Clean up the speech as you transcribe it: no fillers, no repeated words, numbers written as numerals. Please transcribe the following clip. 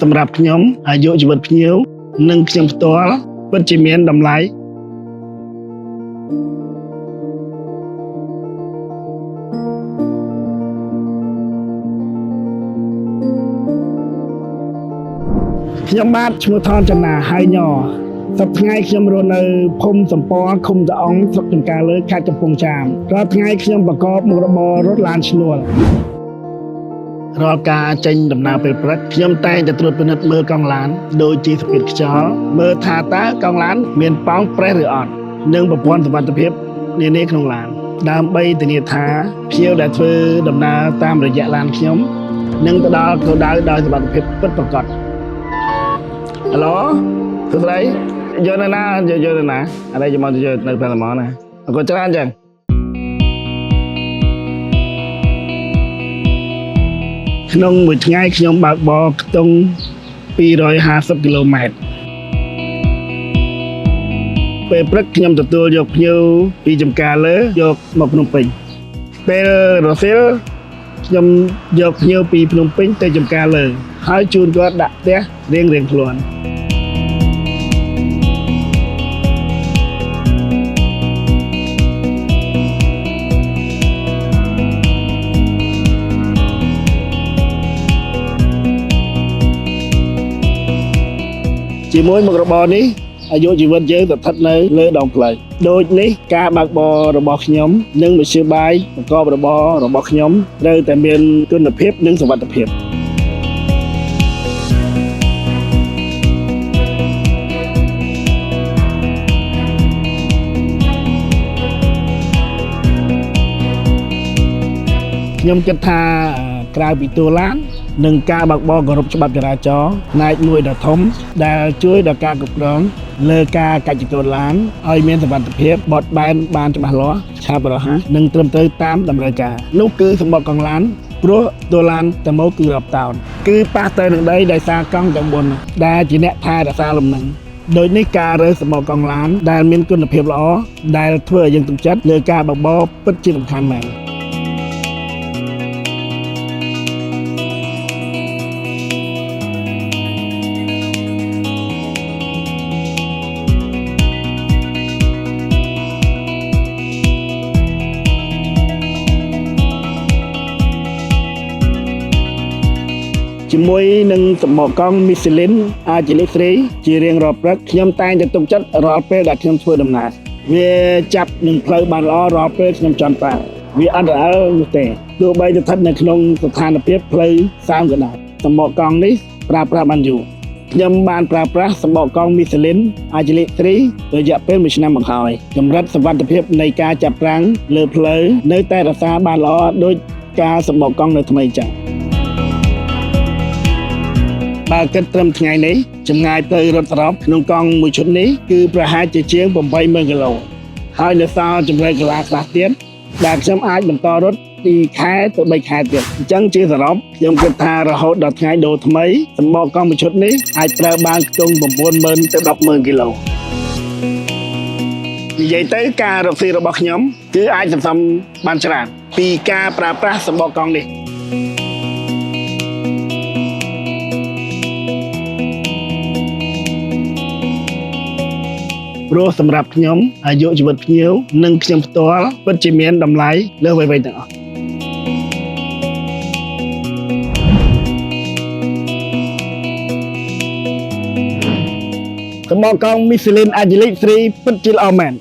សម្រាប់ខ្ញុំអាយុជីវិតភ្ញៀវនិងខ្ញុំផ្ទាល់ពិតជាមានតម្លៃ ខ្ញុំបាទឈ្មោះថនចន្ទាហើយញសប្តាហ៍ថ្ងៃខ្ញុំរស់នៅភូមិសំពរឃុំតាអង្គស្រុកចំការលើខេត្តកំពង់ចាមរាល់ថ្ងៃខ្ញុំប្រកបមុខរបររត់ឡានឈ្នួលរាល់ការចេញដំណើរពេលព្រឹកខ្ញុំតែងតែត្រួតពិនិត្យមើលកង់ឡានដូចជាស្ពាតខ្យល់មើលថាតើកង់ឡានមានប៉ោងប្រេះឬអត់និងប្រព័ន្ធសុវត្ថិភាពនានាក្នុងឡានដើម្បីធានាថាភ្ញៀវដែលធ្វើដំណើរតាមរយៈឡានខ្ញុំនឹងទៅដល់គោលដៅដោយសុវត្ថិភាពពិតប្រាកដ ហៅឡូសួស្តីយកនៅណាយកយកនៅណាអរេយកមកយកនៅផ្លែល្មណាអរគុណច្រើនចឹងក្នុងមួយថ្ងៃខ្ញុំបើកបរខ្ទង់250គីឡូម៉ែត្រពេលព្រឹកខ្ញុំទទួលយកភ្ញៀវពីចំការលើយកមកភ្នំពេញពេលរសៀលខ្ញុំយកភ្ញៀវពីភ្នំពេញទៅចំការលើហើយជូនគាត់ដាក់ផ្ទះរៀងៗខ្លួន ជាមួយមុខរបរនេះអាយុជីវិតយើងស្ថិតនៅលើដងផ្លូវដូចនេះការបើកបររបស់ខ្ញុំនិងមធ្យោបាយប្រកបរបររបស់ខ្ញុំត្រូវតែមានគុណភាពនិងសុវត្ថិភាពខ្ញុំគិតថាក្រៅពីតួឡាននិងការបើកបរគោរពច្បាប់ចរាចរណ៍ផ្នែកមួយដ៏ធំដែលជួយដល់ការគ្រប់គ្រងលើការកាច់ចង្កូតឡានឲ្យមានសុវត្ថិភាពបត់បែនបានច្បាស់លាស់ឆាប់រហ័សនិងត្រឹមត្រូវតាមតម្រូវការនោះគឺសម្បកកង់ឡានព្រោះតួឡានតមោគឺរាប់តោនគឺប៉ះទៅនឹងដីដោយសារកង់ទាំង4ដែលជាអ្នកថែរក្សាលំនឹងដូចនេះការរើសសម្បកកង់ឡានដែលមានគុណភាពល្អដែលធ្វើឲ្យយើងទុកចិត្តលើការបើកបរពិតជាសំខាន់មែន ជាមួយនឹងសម្បកកង់ Michelin Agility 3ជារៀងរាល់ព្រឹកខ្ញុំតែងតែទុកចិត្តរាល់ពេលដែលខ្ញុំធ្វើដំណើរវាចាប់នឹងផ្លូវបានល្អរាល់ពេលខ្ញុំចង់ប្រើវាអត់រអិលនោះទេទោះបីស្ថិតនៅក្នុងស្ថានភាពផ្លូវសើមក៏ដោយសម្បកកង់នេះប្រើប្រាស់បានយូរខ្ញុំបានប្រើប្រាស់សម្បកកង់ Michelin Agility 3រយៈពេល1ឆ្នាំមកហើយកម្រិតសុវត្ថិភាពនៃការចាប់ហ្វ្រាំងលើផ្លូវនៅតែរក្សាបានល្អដូចការសម្បកកង់នៅថ្មីចឹង បើគិតត្រឹមថ្ងៃនេះចម្ងាយផ្លូវរត់សរុបក្នុងកង់មួយឈុតនេះគឺប្រហែលជាជាង80000គីឡូហើយនៅសល់ជម្រៅកន្លះខ្លះទៀតដែលខ្ញុំអាចបន្តរត់ពីខែទៅ3ខែទៀតអញ្ចឹងជាសរុបខ្ញុំគិតថារហូតដល់ថ្ងៃដូរថ្មីសម្បកកង់មួយឈុតនេះអាចប្រើបានខ្ទង់90000ទៅ100,000គីឡូនិយាយទៅការរកស៊ីរបស់ខ្ញុំគឺអាចសន្សំបានច្រើនពីការប្រើប្រាស់សម្បកកង់នេះ ព្រោះសម្រាប់ខ្ញុំអាយុជីវិតភ្ញៀវនិងខ្ញុំផ្ទាល់ពិតជាមានតម្លៃលើសអ្វីៗទាំងអស់សម្បកកង់ Michelin Agility 3ពិតជាល្អមែន